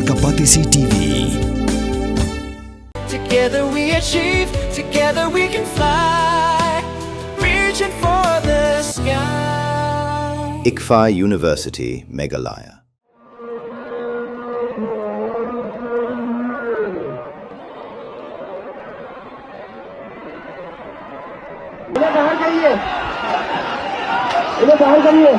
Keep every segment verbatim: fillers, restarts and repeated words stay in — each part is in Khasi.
Kapatisi T V. Together we achieve, together we can fly, reaching for the sky. ICFAI University, Meghalaya. इन्हें बाहर करिए, इन्हें बाहर करिए।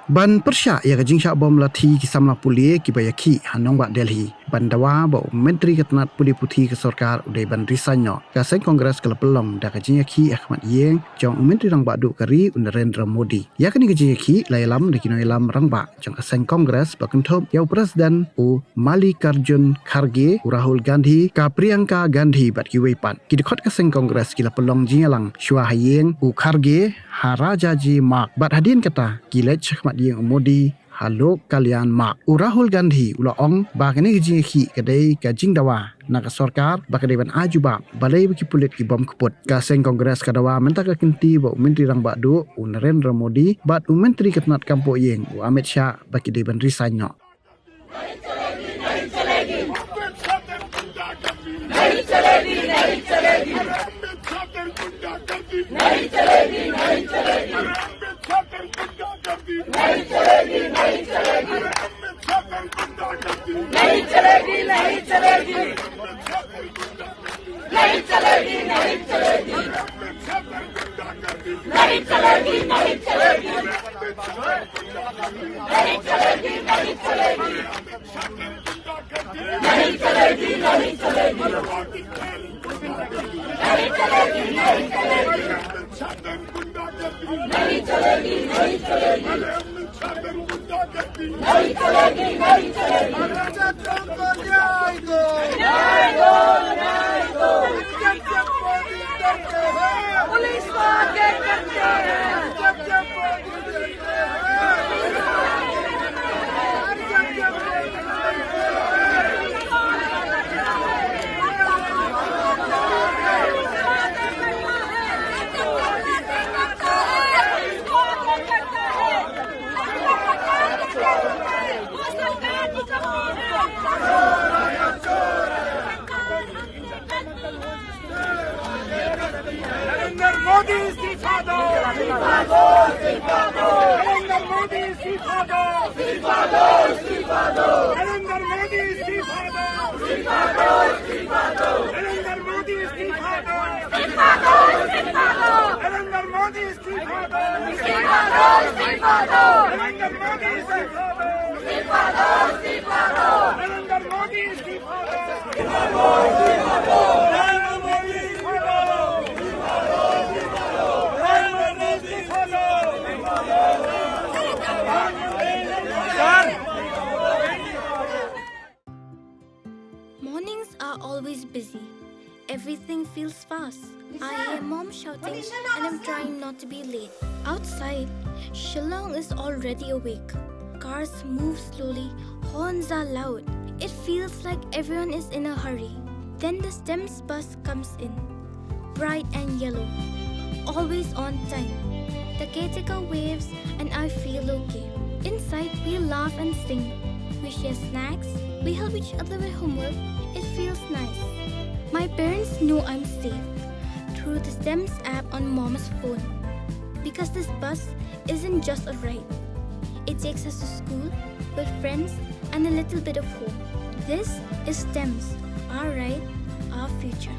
Ban pyrshah ïa ka jingshah bom lathi ki samla pule kiba ïakhih ha nongbah Delhi, ban dawa ba u Myntri ka tnat pule puthi ka sorkar u dei ban resign noh, ka seng Congress ka la pynlong da ka jingïakhih ha khmat ïing jong u Myntri Rangbah Duh ka ri, u Narendra Modi. Ïa kane ka jingïakhih la ïalam da ki nongïalam rangbah jong ka seng Congress ba kynthup ïa u President u Mallikarjun Kharge, u Rahul Gandhi, ka Priyanka Gandhi bad kiwei pat. Ki dkhot ka seng Congress ki la pynlong jingïalang shuwa ha ïing u Kharge ha Rajaji Marg, bad hadien kata ki leit sha khmat ïing u Modi ha Lok Kalyan Marg. U Rahul Gandhi u la ong ba kane ka jingïakhih ka dei ka jingdawa na ka sorkar ba ka dei ban ai jubab balei ba ki pulit ki bom kput. Ka seng Congress ka dawa mynta ka kynti ba u Myntri Rangbah Duh u Narendra Modi bad u Myntri ka tnat kam poh ïing u Amit Shah ba ki dei ban resign noh. नहीं चलेगी, नहीं चलेगी। नहीं चलेगी, नहीं चलेगी। नहीं चलेगी, नहीं चलेगी। नहीं चलेगी, नहीं चलेगी। नहीं चलेगी, नहीं चलेगी। नहीं चलेगी, नहीं चलेगी। नहीं चलेगी, नहीं चलेगी। नहीं चलेगी, नहीं चलेगी। न्याय दो, न्याय दो, न्याय दो। पुलिस को आगे करते हैं। नरेंद्र मोदी इस्तीफा दो। नरेंद्र मोदी इस्तीफा दो। नरेंद्र मोदी इस्तीफा दो। नरेंद्र मोदी इस्तीफा दो। नरेंद्र मोदी इस्तीफा दो। नरेंद्र मोदी इस्तीफा दो। नरेंद्र मोदी इस्तीफा दो। Mornings are always busy. Everything feels fast. I hear mom shouting and I'm trying not to be late. Outside, Shillong is already awake. Cars move slowly, horns are loud. It feels like everyone is in a hurry. Then the STEMS bus comes in. Bright and yellow. Always on time. The caretaker waves and I feel okay. Inside, we laugh and sing. We share snacks. We help each other with homework. It feels nice. My parents know I'm safe through the STEMS app on mom's phone. Because this bus isn't just a ride. It takes us to school, with friends, and a little bit of home. This is STEMS, our ride, our future.